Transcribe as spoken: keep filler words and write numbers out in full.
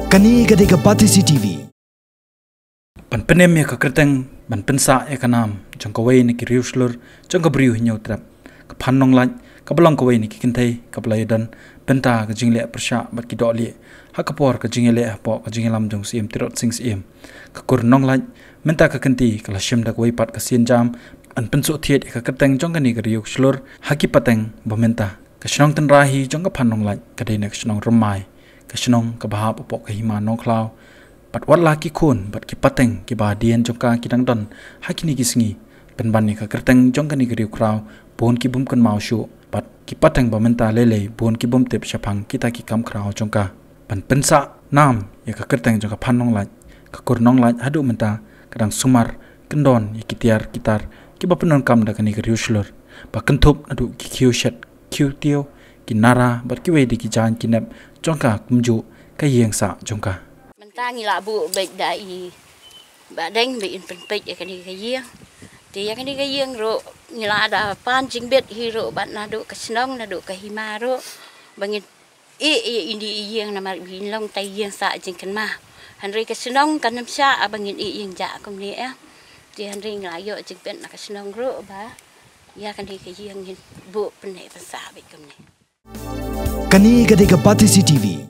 Kane ka dei ka Batesi T V. Ban pynim ïa ka kyrteng, ban pynsah ïa ka nam jong kawei na ki riewshlur jong ka Bri U Hynñiewtrep, ka Phan Nonglait, kaba long kawei na ki kynthei kaba la ïadon bynta ka jingleh pyrshah bad ki dohlieh ha ka por ka jingïaleh hapoh ka jingïalam jong Syiem Tirot Sing Syiem, ka Kur Nonglait. Mynta ka kynti ka la shim da kawei pat ka sienjam ban pynsuhthied ïa ka kyrteng jong kane ka riewshlur ha ki pateng ba mynta. Ka shnong tynrai hi jong ka Phan Nonglait ka dei na ka shnong Rymbai, ka shnong kaba hap hapoh ka hima Nongkhlaw. Bad wat la ki khun bad ki pateng kiba hadien jong ka ki dang don ha kine ki sngi, pynban ïa ka kyrteng jong kane ka riewkhraw, bun ki bym kynmaw shuh. Bad ki pateng ba mynta lei lei bun ki bym tip shaphang kita ki kam khraw jong ka. Ban pynsah nam ïa ka kyrteng jong ka Phan Nonglait, ka Kur Nonglait, haduh mynta ka dang sumar kyndon ïa ki tiar ki tar kiba pyndonkam da kane ka riewshlur, ba kynthup naduh ki khiew shet, khiew tiew, ki nara bad kiwei de ki jaiñ ki nep jong ka, kumjuh ka ïing sah jong ka. Mynta ngi la buh beit da i Bah Deng ba in pynpeit ïa kane ka ïing. Te ïa kane ka ïing ruh ngi la da pan jingbit hi ruh bad naduh ka shnong, naduh ka hima ruh, ba ngin ïeh ïa ine i ïing namar ba in long tei ïing sah jingkynmaw. Hynrei ka shnong kan ym shah ba ngin ïeh ïing jah kumne, eh. Te hynrei ngi la ïoh jingbit na ka shnong ruh ba ïa kane ka ïing ngin buh pynneh pynsah beit kumne. Kane ka dei ka Batesi T V.